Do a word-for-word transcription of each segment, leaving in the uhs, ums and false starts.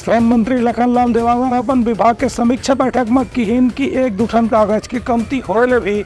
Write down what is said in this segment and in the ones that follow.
श्रम मंत्री लखनलाल देवांगन अपन विभाग के समीक्षा बैठक म किहिन कि एक दू ठन कागज के कमती होए ले भी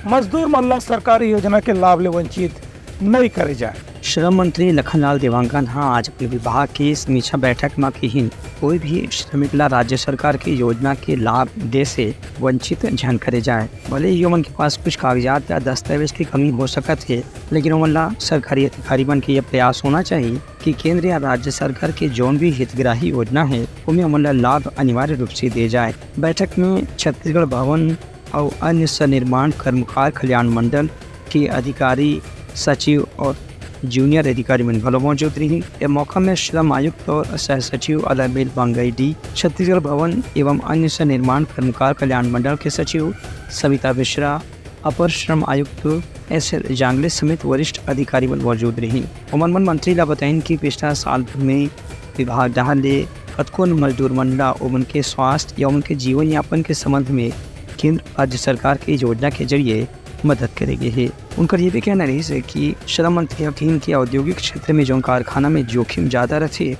मजदूर मन ला सरकारी योजना के लाभ ले वंचित नइ करे जाए। श्रम मंत्री लखनलाल देवांगन ह आज अपन विभाग के समीक्षा बैठक म किहिन, कोई भी श्रमिक ला राज्य सरकार के योजना के लाभ दे से वंचित झन करे जाए। भले ही ओमन के पास कुछ कागजात या दस्तावेज के कमी हो सकत हे, लेकिन ओमन ला सरकारी अधिकारी मन के ये प्रयास होना चाहिए कि केंद्र या राज्य सरकार के जौन भी हितग्राही योजना हे, ओमे ओमन ला लाभ अनिवार्य रूप से दे जाए। बैठक में छत्तीसगढ़ भवन अउ अन्य सनिर्माण कर्मकार कल्याण मंडल के अधिकारी, सचिव और जूनियर अधिकारी मन घलो मौजूद रही। ए मौका में श्रम आयुक्त और सह सचिव अलरमेल मंगई डी, छत्तीसगढ़ भवन एवं अन्य सनिर्माण कर्मकार कल्याण मंडल के सचिव सविता मिश्रा, अपर श्रम आयुक्त एस एल जांगले समेत वरिष्ठ अधिकारी मन मौजूद रही। ओमन मन मंत्री ला बताइन कि पिछला साल भर में विभाग डहार ले कतकोन मजदूर मन ला ओमन के स्वास्थ्य या ओमन के जीवन यापन के संबंध में केंद्र राज्य सरकार के योजना के जरिए मदद करे गे हे। उनकर ये भी कहना रहिस हे कि श्रम मंत्री ह कहिन कि औद्योगिक क्षेत्र में जौन कारखाना में जोखिम ज्यादा रथे,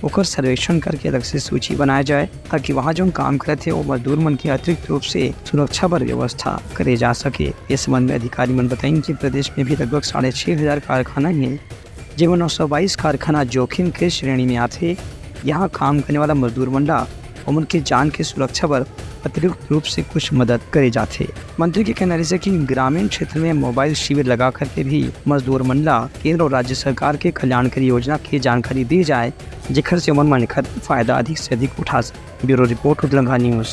ओकर सर्वेक्षण करके अलग से सूची बनाया जाए, ताकि वहां जौन काम करत हे, वो मजदूर मन के अतिरिक्त रूप से सुरक्षा बर व्यवस्था करे जा सके। इस संबंध में अधिकारी मन बताइन कि प्रदेश में भी लगभग साढ़े छह हजार कारखाना हे, जेमा नौ सौ बाईस कारखाना जोखिम के श्रेणी में आथे। यहाँ काम करने वाला मजदूर मन ला ओमन के जान के सुरक्षा बर अतिरिक्त रूप से कुछ मदद करे जाथे। मंत्री के कहना रहिस हे कि ग्रामीण क्षेत्र में मोबाइल शिविर लगा करके भी मजदूर मन ला केंद्र और राज्य सरकार के कल्याणकारी योजना के जानकारी दी जाए, जेखर से ओमन मन एखर फायदा अधिक से अधिक उठा सके। Bureau report, Udlanga news.